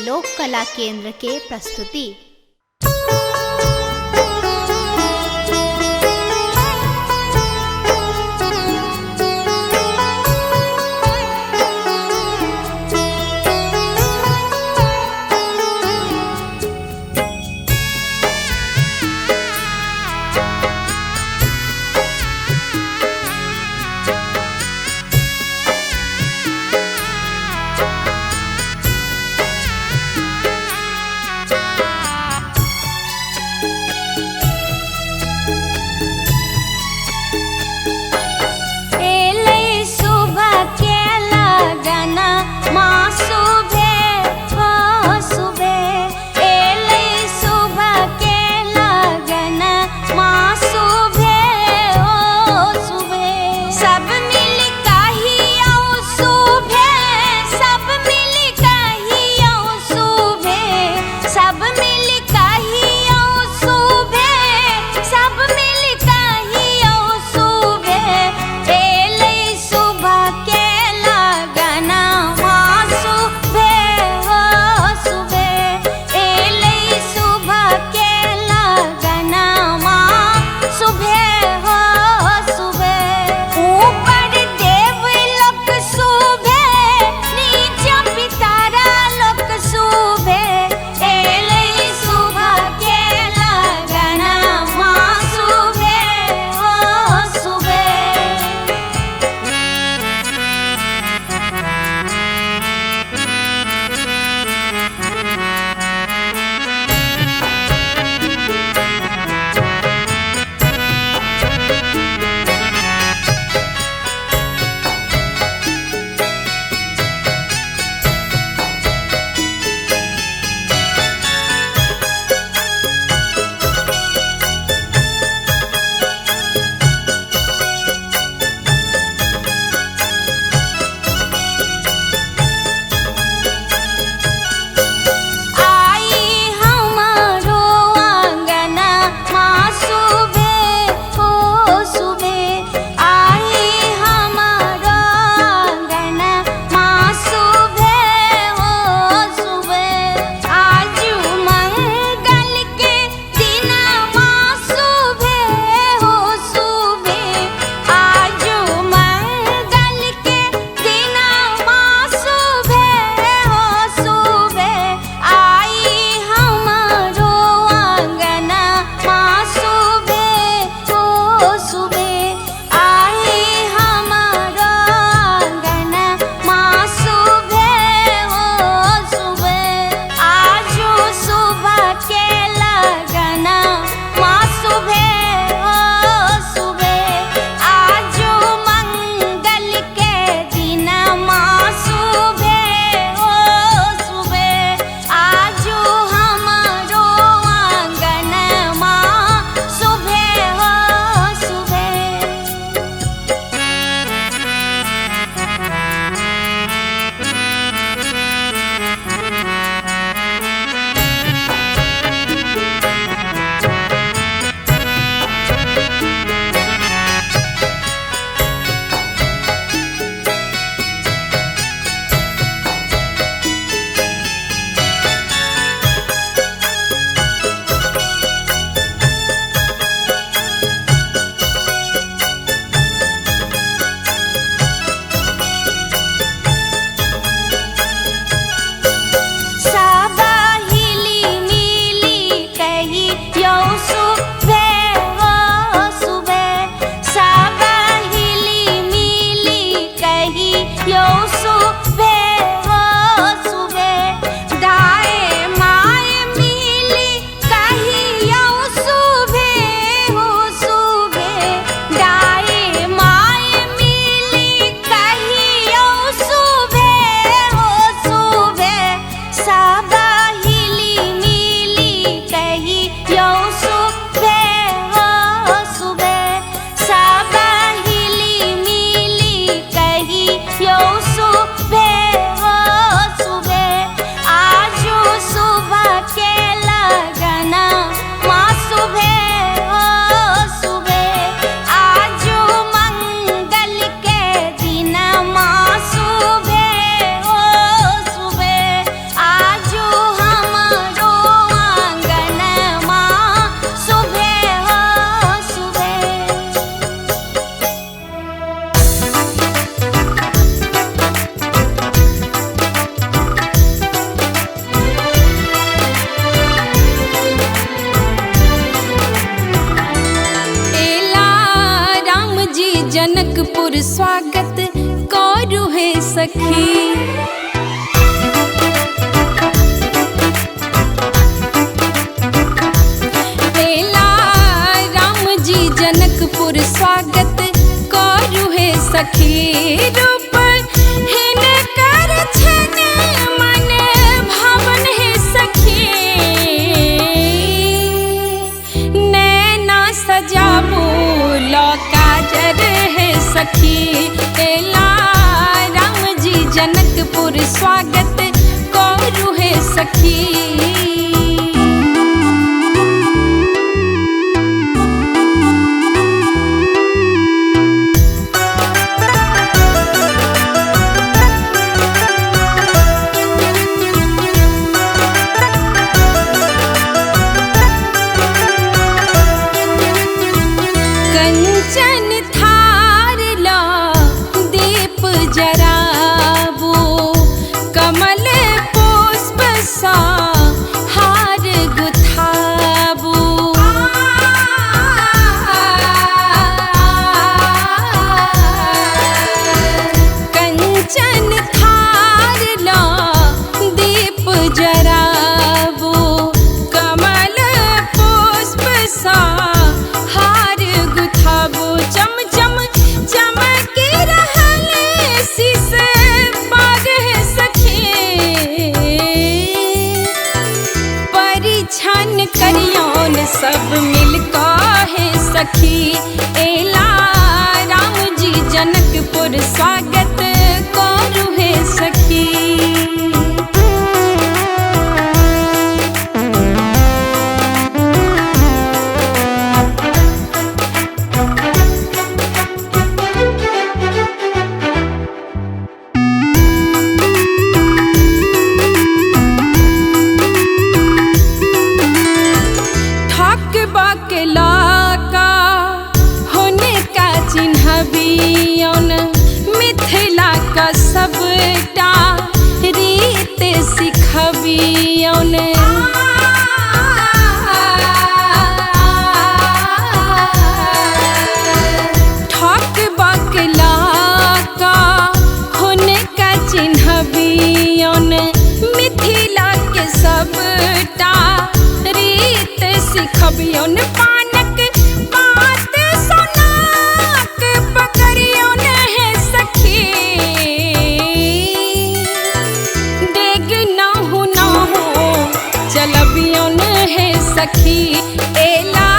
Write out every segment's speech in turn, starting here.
लोक कला केंद्र के प्रस्तुति। सुबह के लगना माँ। स्वागत करू हे सखी। कंचन थार ला दीप जराबो, कमल पुष्प सा हार गुथाबो। कंचन थार ला दीप जराबो, कमल पुष्प सा हार गुथाबो। चम चम चमक रहल शीश पाग है सखी, परिछन करियौन सब मिल है सखी। एला राम जी जनकपुर स्वागत करू हे सखी। ठाक बकला का होने का चिन्हबियौन, मिथिला का सबटा रीत सिखबियौन। ठाक बकला का होने का चिन्हबियौन, मिथिला के सबटा रीत सिखबियौन। पानक पात सोनाक पकड़ियौन हे सखी, डेग नहु नहु चलबियौन हे सखी। एला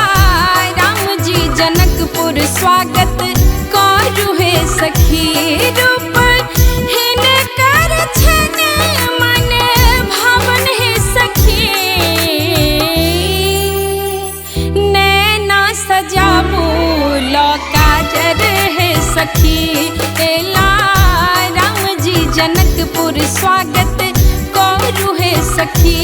राम जी जनकपुर स्वागत करू हे सखी। रूप हिनकर छन मन भावन हे सखी, नैना सजाबू लो काजर हे सखी। एला राम जी जनकपुर स्वागत करू हे सखी।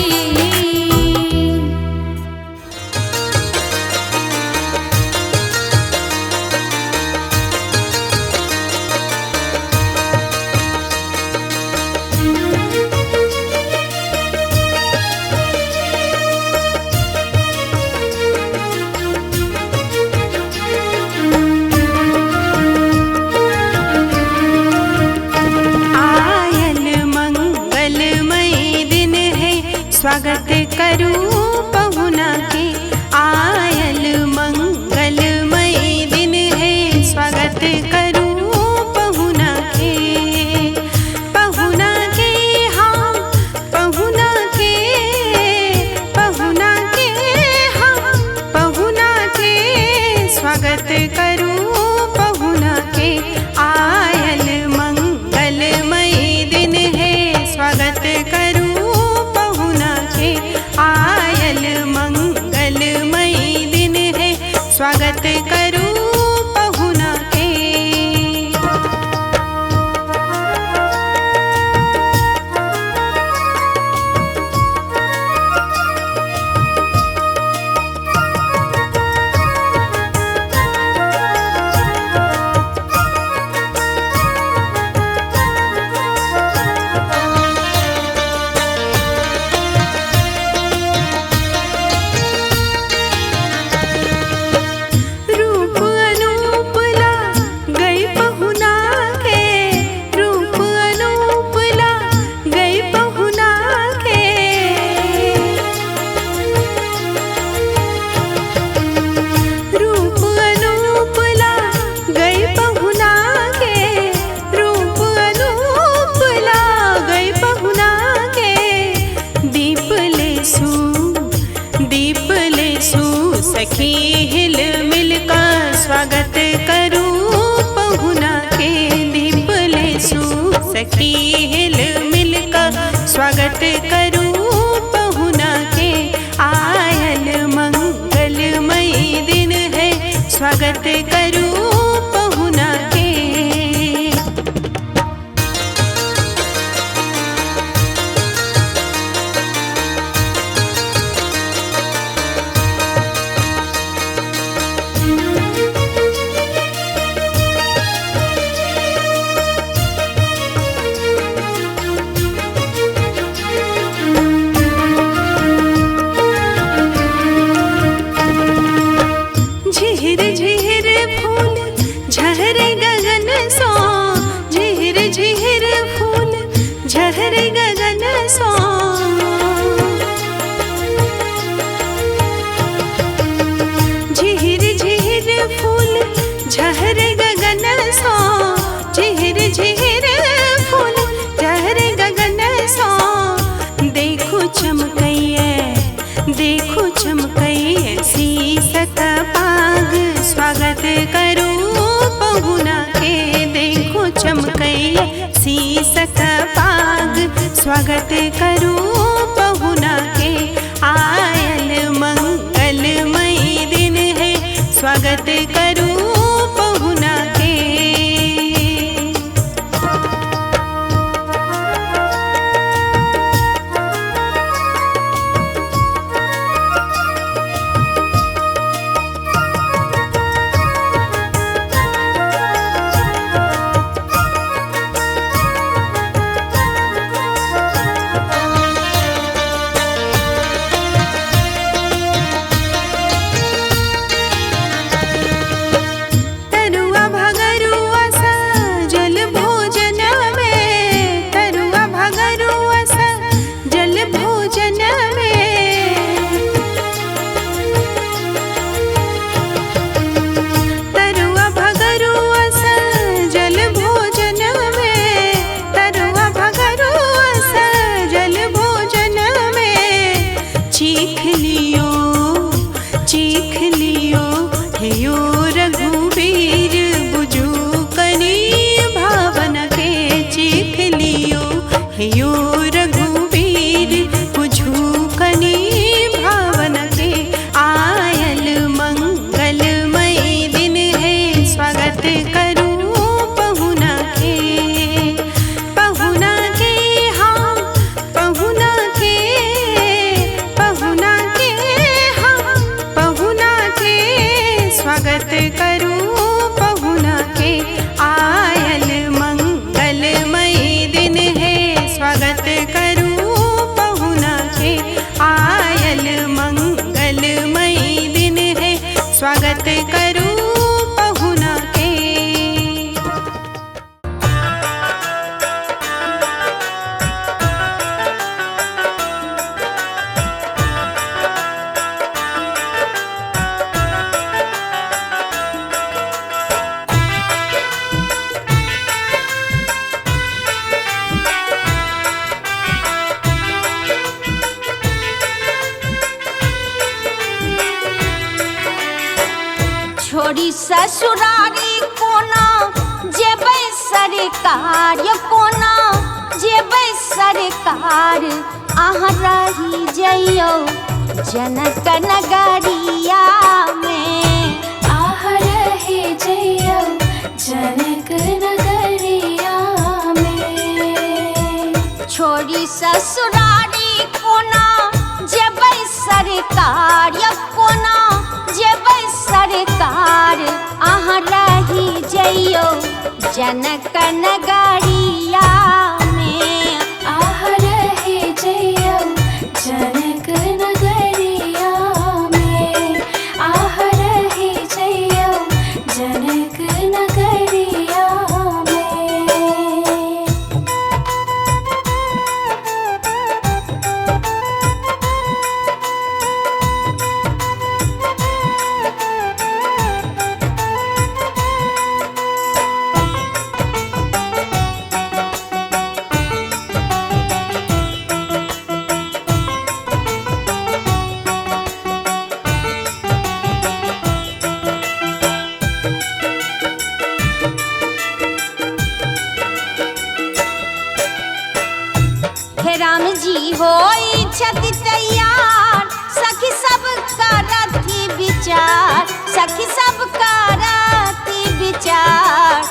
आयल मंगलमय दिन है, स्वागत करू पहुना के। आयल मंगलमय दिन है, स्वागत करू पहुना के। पहुना के हाँ पहुना के, पहुना के हाँ पहुना के, स्वागत करू पहुना के। आयल मंगलमय दिन है, स्वागत करू पहुना के। आयल मंगलमय दिन है, स्वागत करू पहुना के। रूप अनूपला गई पहुना के, रूप अनूपला गई पहुना के। रूप अनूपला गई पहुना के, रूप अनूपला गई पहुना के। दीप ले सू, दीप ले सू सखी हिल मिल का स्वागत करू पहुना के। दीप ले सू सखी हिल मिल का करू पहुना के, आयल मंगलमयी दिन है स्वागत करू पहुना के। झिहिर झिहिर फूल झहरे गगन सो, झिहिर झिहिर फूल झहरे गगन सो। झिहिर झिहिर फूल झहरे गगन सो, झिहिर झिहिर फूल झहरे गगन सो। देखो चमकैये, देखो चमकैये शीशक पाग, स्वागत करू पहुना के। देखो चमकैये शीशक पाग, स्वागत करू पहुना के, आयल मंगलमयी दिन है स्वागत करू पहुना के। तरुआ भगरुआ सा जल भोजन में, तरुआ भगरुआ सा जल भोजन में। तरुआ भगरुआ सा जल भोजन में, तरुआ भगरुआ सा जल भोजन में। चीख लियो, चीख लियो हे यो रघुबीर, बुझू कनी भावन के। चीख लियो हे यो रघुबीर, बुझू कनी भावन के, आयल मंगलमयी दिन है स्वागत करू पहुना के। पहुना के हाँ पहुना के, पहुना के हाँ पहुना के, स्वागत करू पहुना के, आयल मंगलमयी दिन है स्वागत करू पहुना के, आयल मंगलमयी दिन है स्वागत करू पहुना के। छोड़ी ससुरारी कोना जेबै सरकार, कोना जेबै सरकार, अहाँ रही जइयौ जनक नगरिया में। आह रही जइयौ जनक नगरिया में। छोड़ी ससुरारी कोना जेबै सरकार, कोना जेबै सरकार, अहाँ रही जइयौ जनक नगरिया में। आह रही जइयौ जनक नगरिया में। आह रही जइयौ जनक नगरिया में। हे राम जी होई छथि तैयार, सखी सब करथि विचार, सखी सब करथि विचार।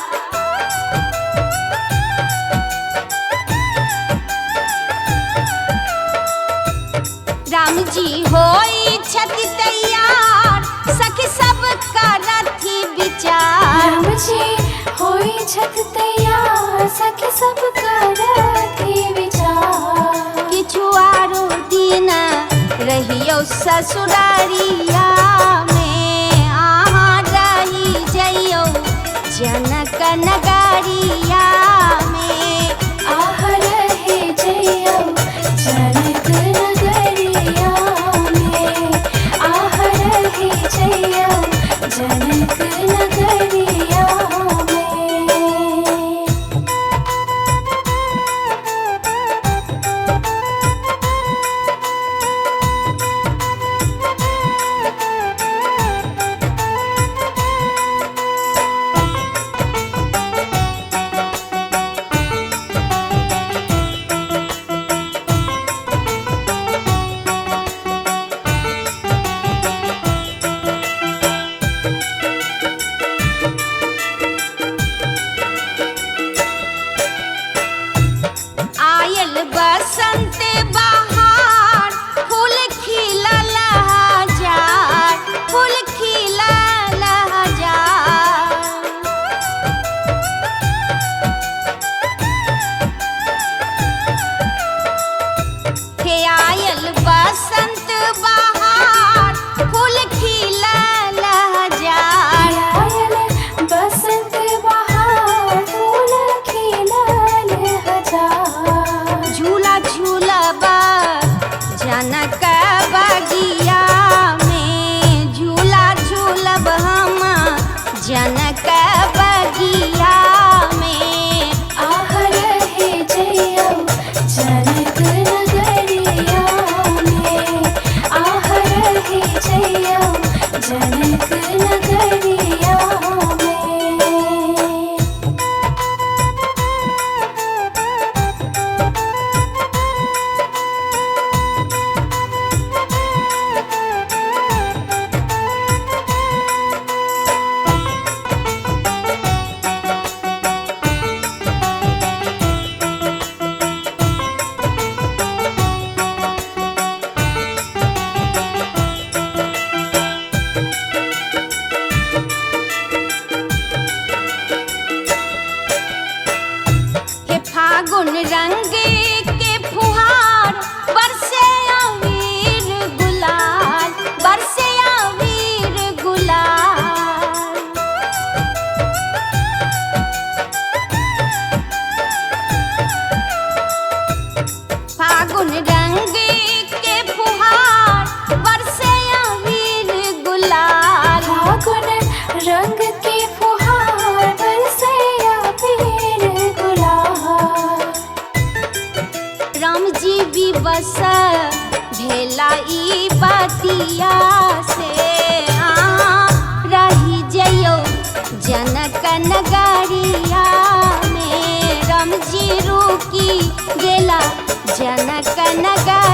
राम जी होई छथि तैयार, सखी सब करथि विचार। राम जी होई छथि तैयार, सखी सब करथि विचार। किछु आरो दिन रहियौ ससुरारिया में, अहाँ रहि जइयौ जनक नगरिया में। आह रहि जइयौ जनक नगरिया में, आह रहि जइयौ जनक नगरिया में। आयल बसंत बहार, फूल खिलल हजार, फूल खिलल हजार। हे आयल बसंत बहार, फूल खिलल हजार। आयल बसंत बहार, फूल खिलल हजार। झूला झूलब जनक बगिया में, झूला झूलब हम जनक बगिया में। आह रहि जइयौ जनक नगरिया में, आह रहि जइयौ जनक नगरिया में। हे फागुन रंग के फुहार, बरसे अबीर गुलाल, बरसे अबीर गुलाल। फागुन रंग के फुहार, बरसे अबीर गुलाल। फागुन रंग के फुहार, बरसे अबीर गुलाल। राम जी भी बस भेला ई बतिया से, अहाँ रहि जइयौ जनक नगरिया में। राम जी रुकी गेला जनक नगरिया।